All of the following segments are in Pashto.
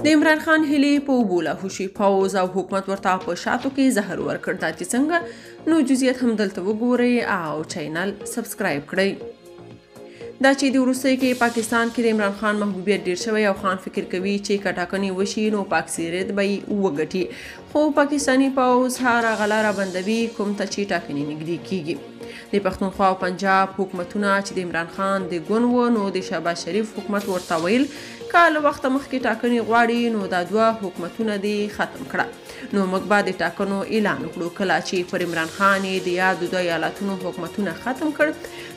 د عمران خان هیلې په اوبو لاهو شي، پوځ او حکومت ورته په شاتو کې زهر ورکړ. دا چې څنګه، نو جزئیات هم دلته وګورئ او چینل سبسکرایب کړئ. دا چې د وروستیو کې پاکستان کې د عمران خان محبوبیت ډیر شوی او خان فکر کوي چې که ټاکنې وشي نو په اکثریت به یې وګټي، خو پاکستاني پوځ هغه غلا را بندوي کوم ته چې ټاکنې نږدې کیږي. د پښتونخوا او پنجاب حکومتونه چې د عمران خان د ګوند و، نو د شهباز شریف حکومت ورته ویل که له وخته مخکې ټاکنې غواړي نو دا دوه حکومتونه دې ختم کړه، نو موږ به د ټاکنو اعلان وکړو. کله چې پر عمران خان یې د یادو دوه ایالتونو حکومتونه ختم کړ،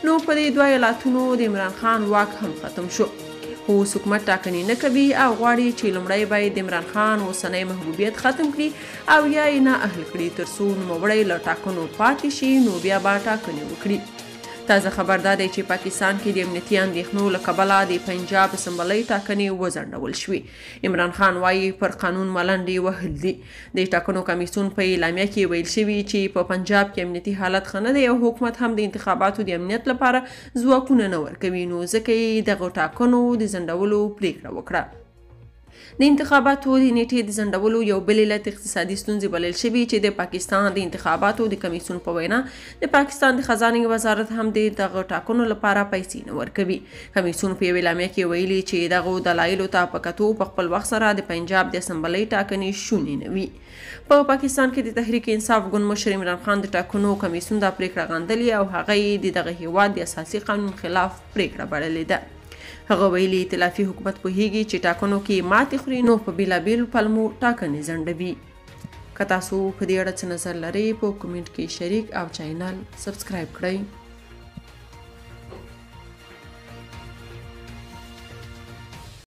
نو په دې دوه ایالتونو د عمران خان واک هم ختم شو. خو اوس حکومت ټاکنې نه کوي او غواړي چې لومړی باید د عمران خان اوسنی محبوبیت ختم کړي او یا یې نااهل کړي، تر څو نوموړی له ټاکنو پاتې شي، نو بیا به ټاکنې وکړي. تازه خبر دا دی چې پاکستان کې د امنیتي اندېښنو له کبله د پنجاب اسمبلۍ ټاکنې وځنډول شوې. عمران خان وایي پر قانون ملنډې وهل دي. د ټاکنو کمیسیون په اعلامیه کې ویل شوي چې په پنجاب کې امنیتي حالت ښه نه دی او حکومت هم د انتخاباتو د امنیت لپاره ځواکونه نه ورکوي، نو ځکه یې دغو ټاکنو د ځنډولو پرېکړه وکړه. د انتخاباتو د نیټې د ځنډولو یو بل علت اقتصادي ستونزې بلل شوي چې د پاکستان د انتخاباتو د کمیسیون په وینا د پاکستان د خزانې وزارت هم د دغه ټاکنو لپاره پیسې نه ورکوي. کمیسیون په یوې اعلامیه کې ویلي چې دغو دلایلو ته په کتو په خپل وخت سره د پنجاب د اسمبلۍ ټاکنې شونې نه وي. په پاکستان کې د تحریک انصاف ګوند مشر عمران خان د ټاکنو کمیسیون دا پرېکړه غندلې او هغه یې د دغه هیواد د اساسي قانون خلاف پرېکړه بللې ده. هغه ویلي ائتلافي حکومت پوهیږي چې ټاکنو کې ماتې خوري، نو په بېلابېلو پلمو ټاکنې ځنډوي. که تاسو په دې اړه څه نظر لرئ په کومنټ کې شریک او چینل سبسکرایب کړئ.